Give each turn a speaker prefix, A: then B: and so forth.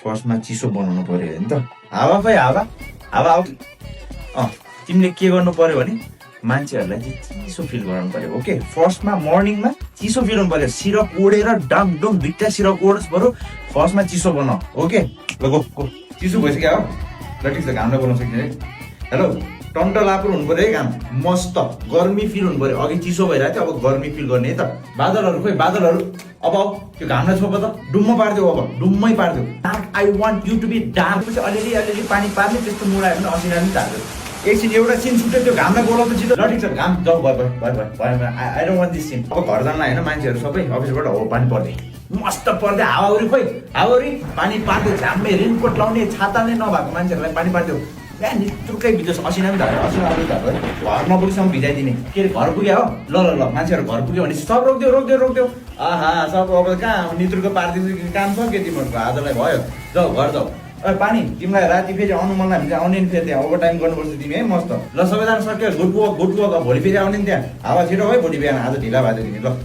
A: फर्स्टमा चिसो बनाउनु पर्यो नि त। हावा भाइ हावा हावा आऊ। तिमीले के गर्नु पर्यो भने मान्छेहरूलाई चाहिँ चिसो फिल गराउनु पर्यो। ओके, फर्स्टमा मर्निङमा चिसो फिल हुनु पर्यो। सिरप ओढेर डम दुईटा सिरप ओढोस् बरु फर्स्टमा चिसो बनाऊ। ओके ल गो चिसो भइसक्यो हो। ल ठिक छ, घामलाई बोलाउन सक्ने है। हेलो, टन्टलापुर हुनु पर्यो है घाम, मस्त गर्मी फिल हुनु पर्यो। अघि चिसो भइरहेको थियो, अब गर्मी फिल गर्ने है त। बादलहरू खोइ बादलहरू, अब आऊ त्यो घामलाई छोप त, डुम्म पारिदियो, अब डुम्मै पारिदियो। Dark, I want you to be dark. पछि अलिअलि पानी पार्ने, त्यस्तो मुडायो भने असिना पनि तार्यो। एकछिन एउटा सिन छुट्यो, त्यो घामलाई बोलाउँदा छिटो। ल ठिक छ, घाम जाऊ भयो I don't want this scene. अब घर जानलाई होइन, मान्छेहरू सबै अफिसबाट हो पानी पर्दै मस्त पर्दै हावाहुरी, खोइ हावाहुरी पानी पार्दै झ्याम्मे रेनकोट लाउने छाता नै नभएको मान्छेहरूलाई पानी पारिदियो। बिहान नित्रुकै भिज्योस्, असिना पनि धायो, असिना पनि धायो। घर नपुगेसम्म भिजाइदिने। के अरे घर पुग्यो हो, ल मान्छेहरू घर पुग्यो भने सब रोकिदियो। आहा सब अब कहाँ नित्रुको पारिदिन्छु, काम सक्यो तिमीहरूको, आजलाई भयो, जाऊ घर जाऊ। पानी तिमीलाई राति फेरि आउनु मन लाग्यो भने आउने नि, फेरि त्यहाँ ओभर टाइम गर्नुपर्छ तिमी है। मस्त ल सबैजना सक्यो, गुड वर्क भोलि फेरि आउने नि त्यहाँ। हावा छिटो है भोलि बिहान, आज ढिला भयो तिमी। ल